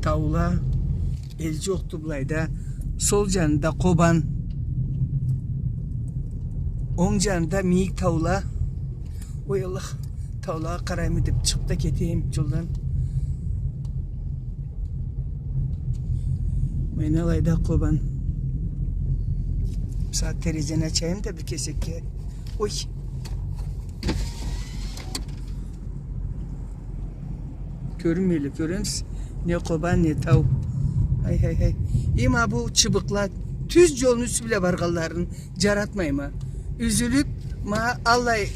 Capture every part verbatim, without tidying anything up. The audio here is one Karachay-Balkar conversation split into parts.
Таула, эл джокъду былайда. Сол джанында Къобан. Онг джанында мийик таула. Ой, Аллах, таулагъа къарайма деп чыгъып да кетейим джолдан. Мен алайда Къобан. Бусагъат терезени ачайым да бир кесекге. Ой. Кёрюнмейле, кёремисиз? Не Къобан, не тау. Ай, ай, ай. Ма бу чыбыкъла тюз джолну юсю бла баргъанларын джаратмайма. Юзюлюп, ма аллай,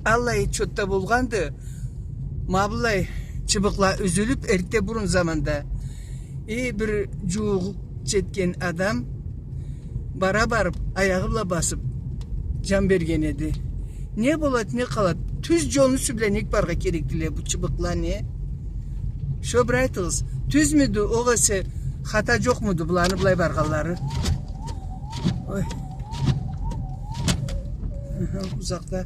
аллай чотда болгъанды. Ма быллай чыбыкъла юзюлюп, эртте бурун заманда. Э, бир джууукъ джетген адам бара барып, аягъы бла басып, джан берген эди. Не болат, не къалат? Тюз джолну юсю бла нек баргъа керекдиле бу чыбыкъла, не? Шо бир айтыгъыз. Тюзмюдю, огъесе хата джокъмуду буланы былай баргъанлары? Ой. Аха, узакъда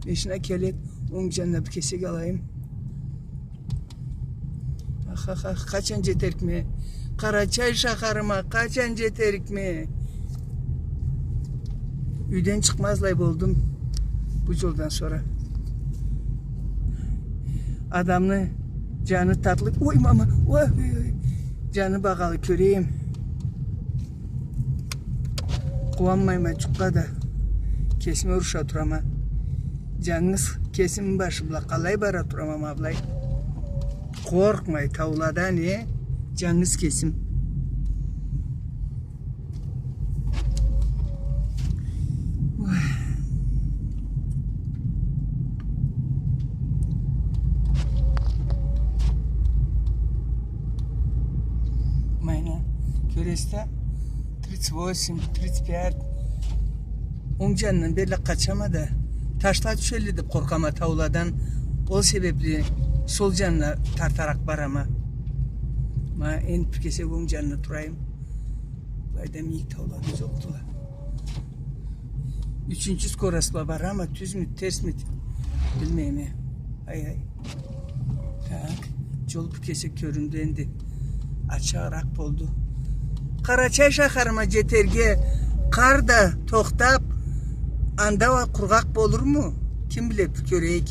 машина келет. Онг джанына бир кесек алайым. Ах, ах, ах, къачан джетерикме? Къарачай шахарыма къачан джетерикме? Юйден чыкъмазлай болдум бу джолдан сора. Адамны джаны татлы. Ой, мама, ой, ой, ой. Джаны багъалы, кёрейим. Къууанмайма джукъгъа да. Кесиме уруша турама. Джангыз кесими башы бла къалай бара турама ма былай? Къоркъмай тауладан, э? Джангыз кесим. Ой. Майна, кёресиз да, тридцать восемь, тридцать пять. Онг джанындан берле къачама да, ташла тюшелле деп къоркъама тауладан. Ол себепли сол джанына тартаракъ барама. Ма, энди бир кесек онг джанына турайым. Былайда мийик таула да джокъдула. Ючюнчю скоростьла барама, тюзмю, терсми, билмейме. Ай, ай. Так, джол бир кесек кёрюндю энди. Ачыгъыракъ болду. Къарачай шахарыма джетерге къар да тохтап, анда уа къургъакъ болурму? Ким биле, бир кёрейик.